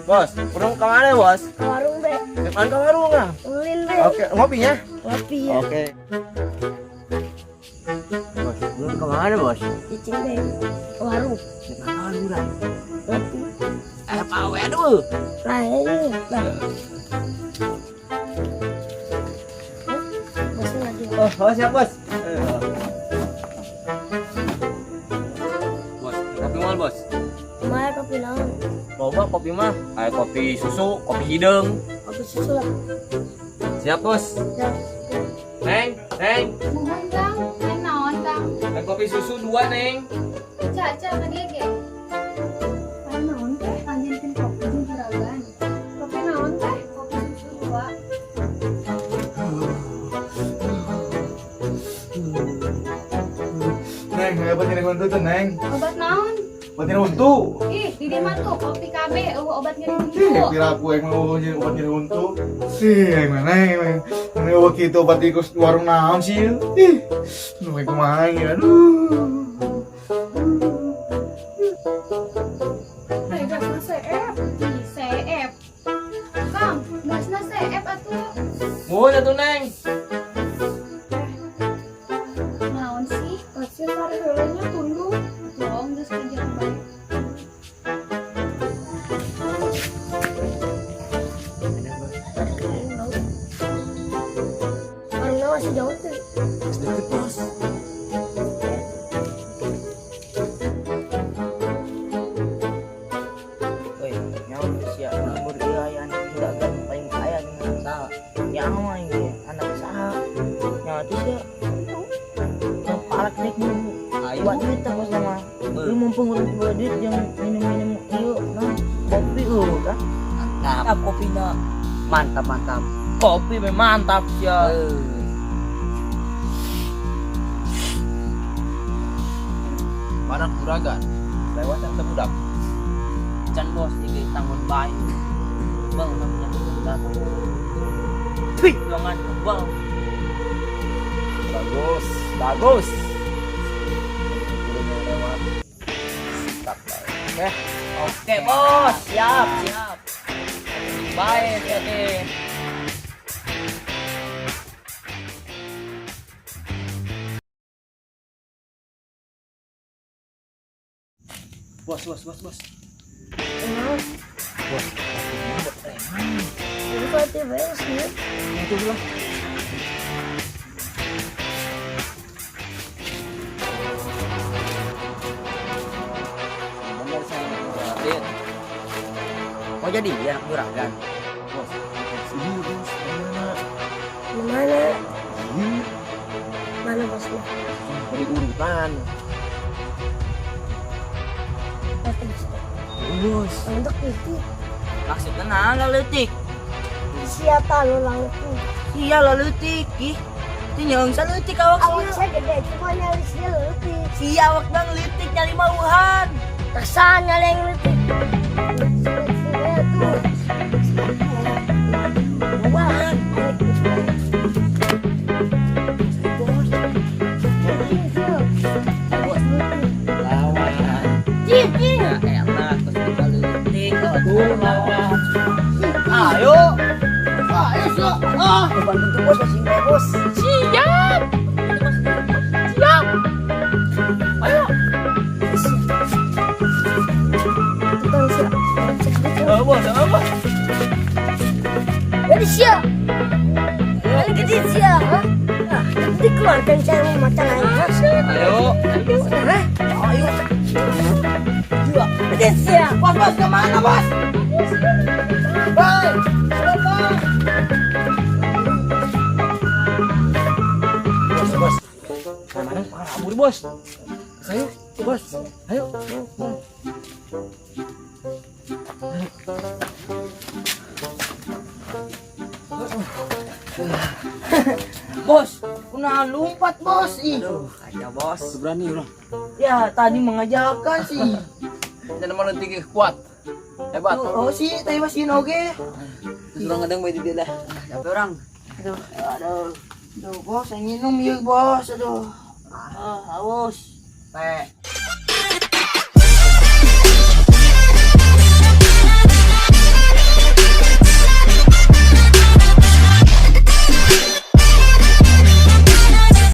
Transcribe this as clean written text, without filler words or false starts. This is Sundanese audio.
Bos, urang ke mana, Bos? Ke warung be. Ke warung ah. Ulin be. Oke, ngopinya? Ngopi ya. Oke. Bos, lu ke mana, Bos? Cicing be. Ke warung. Ke mana urang? Ngopi. Eh, pawe aduh. Nah ini. Nah. Bosnya lagi. Oh, oh siap, Bos. Bos, kopi mal, Bos. Kemarin kopi naon? Loba kopi mah, kayak kopi susu, kopi hideung. Kopi susu lah. Siap, Bos. Ya. Neng, Neng. Muhun Kang, neng naon Kang? Neng kopi susu dua, Neng. Caca ka dieu ge. Aya naon teh? Anjeun kopi jeung juragan. Kopi naon teh? Kopi susu dua. Neng, obat nyeri huntu tuh, Neng. Obat naon? Obat nyeri huntu. Ih, di dieu mah tuh kopi KB eueuh obat nyeri Ih, huntu. pira aku yang mau nyeri obat nyeri huntu. Sih, yang mana, yang mana obat gitu obat tikus warung naon sih? Ih, nu kayak kumaha ya, aduh. Eh, gasna seep. Ih, seep. Kang, gasna seep atuh. Muhun atuh, Neng. Naon sih? Pasti sare heulanya tunduh. Tolong geus kerja bae. Warungnya masih jauh tuh. Sedikit, Bos. Woi, nyawa sia lembur ieu aya anak juragan paling kaya nih saha. Nyawa ini anak saha. Nyawa tuh sia. Yang palak nek Ayo. buat duit tak bos sama. Lu mumpung urang bawa duit yang minum-minum ieu nah kopi eueuh kan. Mantap kopinya. Mantap, mantap. Kopi memang mantap sia. Mana juragan? Lewat yang budak. Can bos iki tanggon bae. Bang namanya datang. Wih, ruangan bang. Bagus, bagus. Gurunya lewat. Sikat bae. Oke. Oke bos, siap siap. Baik, oke. Bos, bos, bos, bos. Naon? Bos, plastiknya buat preman. Ini kopi beres nih. Itu bilang. Bener saya ngeliatin. Mau jadi ya anak juragan. Bos, bos, ini bos, mana? Mana? Ini Mana bosnya? dari urutan. Bos bosnya. Bos. Untuk itu. Maksudnya nah leutik. Siapa lu langsung? Iya lah leutik ih. Itu nyeung leutik awak Awak sia. saya gede, cuma nyali sia leutik. Sia awak bang leutik nyali mauhan. Tersan nyali yang leutik. Tuh. Mauhan. Bos. Bos, lawan. Cing, Ya enak terus kita leutik. Tuh, lawan. Ayo. Ayo sia. Ah, beban bentuk bos masih nggak bos. Siap. Siap. Ayo. Tukang sia. Oh, bos, oh, bos. Jadi sia. Gede sia. Nah, dikeluarkan saya mau macan aja. Ayo. Hah? Ayo. Dua. Gede sia. Bos, bos kemana bos? Bye. Bye. Bos, bos. Mana? Kabur, bos. Ayo, bos. Ayo. Bos, kunaon lompat bos ih. Aduh, aja bos. Berani orang. Ya tadi mengajarkan sih. Dan mau tinggi kuat. Hebat. Oh sih, tadi masih oge. Terus orang ngadeng bae di dia lah. Capek orang. Aduh, aduh. Aduh, bos, saya minum ya, bos. Aduh. Ah, haus. Teh.